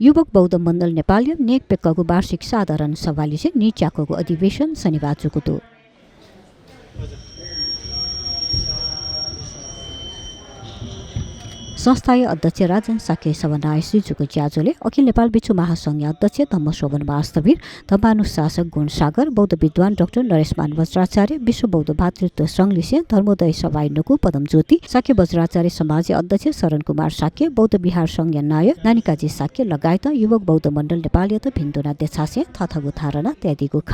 युवक बौद्ध मण्डल नेपाल नेकपेक्कको वार्षिक साधारण सभाले निच्याको अधिवेशन शनिबार चुकुतो संस्थाय अध्यक्ष राजन साके सभानाय श्रीजुको ज्याजोले अखिल नेपाल बिच्छू महासंघ अध्यक्ष धम्मशोभन वास्तवीर धर्मानुशासक गुणसागर बौद्ध विद्वान डाक्टर नरेशमान वज्राचार्य विश्व बौद्ध भातृत्व सङ्घलिसे धर्मोदय सभाइनुको पदम ज्योति साके वज्राचार्य समाज अध्यक्ष शरण कुमार साके बौद्ध विहार संघ नायक नानिकाजी साके लगायत युवक बौद्ध मण्डल नेपाल त भिन्दुना देछासे थथगु धारणा त्यादिगु ख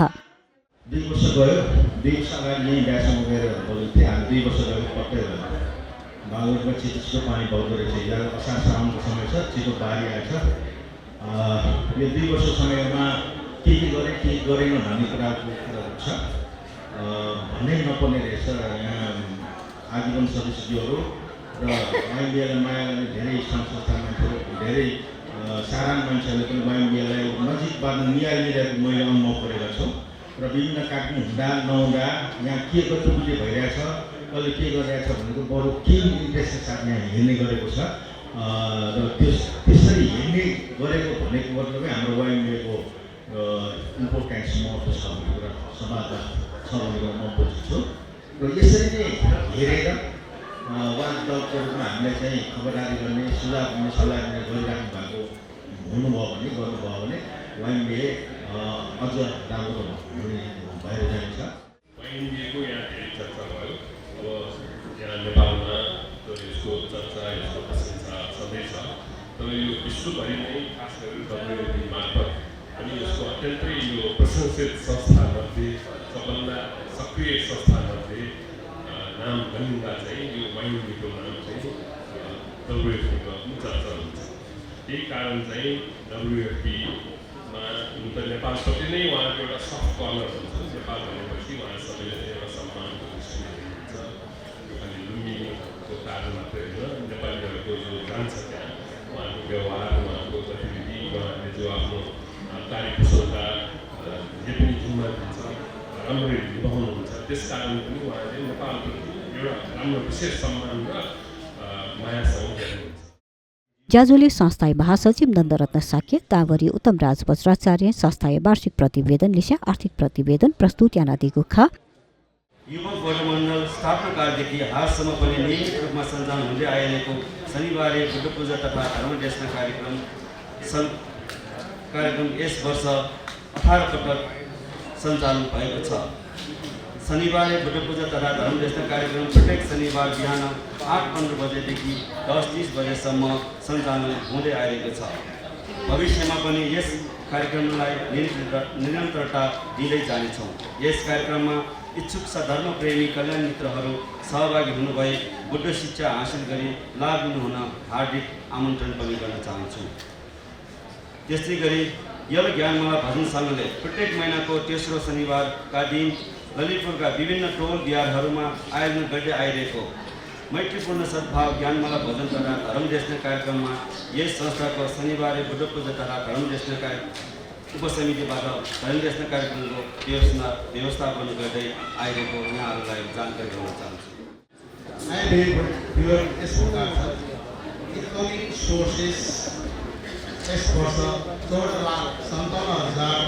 2 वर्ष गयो 2 वर्ष अगाडि यही ब्यासमा गएर बोलेको थिएँ हामी 2 वर्ष गयो पक्कै बागलकोटमा छिटो पानी बग्दो रहेछ यहाँ असार साउनको समय छ छिटो बाढी आएछ यो 2 वर्ष समयमा के गरेन भन्ने कुराको छ भन्नै नपर्ने रहेछ यहाँ आजीवन सदस्यहरू र वाइएमबिएलाई माया गर्ने धेरै संस्था मान्छेहरू धेरै साधारण मान्छेहरूले पनि वाइएमबिएलाई नजिकबाट निहालिरहेको मैले अनुभव गरेको छु र विभिन्न कार्यक्रम हुँदा नहुँदा यहाँ के कति बुझे भइरहेछ कसले के गरिरहेछ भनेको बरु के इन्ट्रेस्टका साथ यहाँ हेर्ने गरेको छ र त्यसरी हेर्ने गरेको भनेको मतलबै हाम्रो वाइएमबिएको इम्पोर्टेन्स महत्त्व छ भन्ने कुरा समाजमा छ भनेर म बुझ्छु र यसरी नै हेरेर वाद दलको रूपमा हामीलाई चाहिँ खबरदारी गर्ने सुझाव दिने सल्लाह दिने गरिराख्नु भएको गर्नुभयो भने वाइएमबिए अझ राम्रो हुने भएर जान्छ। वाइएमबिएको यहाँ धेरै चर्चा भयो अब यहाँ नेपालमा यसको चर्चा यसको प्रशंसा छँदैछ तर यो विश्वभरि नै खास गरी डब्ल्युएफपी मार्फत अनि यसको अत्यन्तै यो प्रशंसित संस्थामध्ये सबभन्दा सक्रिय संस्थामध्ये नाम गनिँदा चाहिँ यो वाइएमबिएको नाम चाहिँ डब्ल्युएफपीको चर्चा हुन्छ। त्यही कारण चाहिँ डब्ल्युएफपीमा नेपालप्रति नै उहाँको एउटा सफ्ट कर्नर हुन्छ। नेपाल भनेपछि उहाँ सबैले एउटा सम्मानको दृष्टिले हेर्नुहुन्छ। यो खालि लुम्बिनीको कारण मात्रै होइन नेपालीहरूको जो जान्छ त्यहाँ उहाँको व्यवहार उहाँको गतिविधि उहाँले जो आफ्नो कार्यकुशलता जे पनि जिम्मा दिन्छ राम्ररी निभाउनुहुन्छ त्यस कारण पनि उहाँले नेपालप्रति एउटा राम्रो विशेष सम्मान र मायासँग हेर्नुहुन्छ। ज्याजोले संस्थाय महासचिव नन्दरत्न साके तावरी उत्तमराज वज्राचार्य संस्थाय वार्षिक प्रतिवेदन लिस्या आर्थिक प्रतिवेदन प्रस्तुत यानादिको ख युवक बौद्ध मण्डल स्थापना कालदेखि हालसम्म पनि नियमित रूपमा सञ्चालन हुँदै आइरहेको शनिबारे बुद्ध पूजा तथा धर्मदेशना कार्यक्रम यस वर्ष 18 पटक सञ्चालन भएको छ। शनिबारे बुद्ध पूजा तथा धर्मदेशना कार्यक्रम प्रत्येक शनिबार बिहान 8:15 बजेदेखि 10:30 बजेसम्म सञ्चालन हुँदै आइरहेको छ। भविष्यमा पनि यस कार्यक्रमलाई निरन्तरता दिँदै जानेछौँ। यस कार्यक्रममा इच्छुक धर्मप्रेमी कल्याण मित्रहरू सहभागी हुनुभए बुद्ध शिक्षा हासिल गरी लाभ लिनुहुन हार्दिक आमन्त्रण पनि गर्न चाहन्छु। त्यस्तै गरी यल ज्ञानमाला भजन सङ्घले प्रत्येक महिनाको तेस्रो शनिबारका दिन ललितपुरका विभिन्न टोल बिहारहरूमा आयोजन गर्दै आइरहेको मैत्रीपूर्ण सद्भाव ज्ञानमाला भजन तथा धर्मदेशना कार्यक्रममा यस संस्थाको शनिबारे बुद्ध पूजा तथा धर्मदेशना उपसमितिबाट धर्मदेशना कार्यक्रमको व्यवस्थापन गर्दै आइरहेको यहाँहरूलाई जानकारी गराउन चाहन्छु। इकोनोमिक सोर्सेस यस वर्ष 14,57,000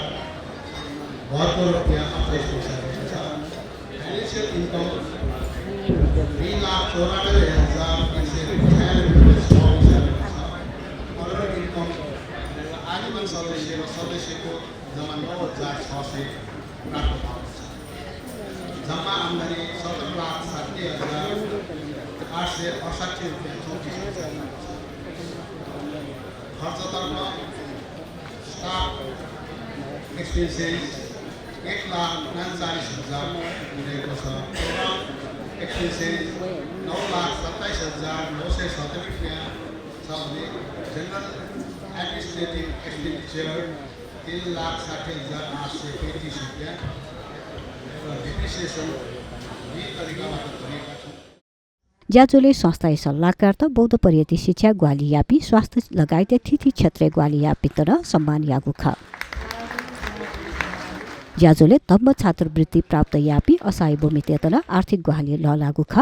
घरको रुपियाँ अप्लाई भइसकेको छ। फाइनेन्सियल इन्कम 3,94,196 अदर इन्कम आजीवन सदस्य र सदस्यको जम्मा 9,600 प्राप्त भएको छ। जम्मा आम्दानी 17,60,868 रुपियाँ 34 पैसा खर्चतर्फ स्टाफ एक्सपेन्सेस 1,39,000 रहेको छ। टोटल एक्सपेन्सेस 9,27,970 रुपियाँ छ भने जेनरल एडमिनिस्ट्रेटिभ एक्सपेन्डिचर 3,60,835 रुपियाँ र डिप्रिसिएसन यी तरिकाबाट गरेका छौँ। ज्याजोले संस्थाय सल्लाहकार त बौद्ध पर्यटन शिक्षा ग्वालियापी स्वास्थ्य लगायत तिथि क्षेत्र ग्वालियापी तर सम्मान यागु ख ज्याजोले धम्म छात्रवृत्ति प्राप्त यापी असाय भूमि तेतना आर्थिक ग्वाली ल लागु ख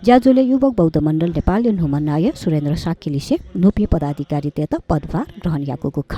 ज्याजोले युवक बौद्ध मण्डल नेपाल हुमनाय सुरेन्द्र साकेलिसे नुपी पदाधिकारी तेता पदभार ग्रहण याको गुख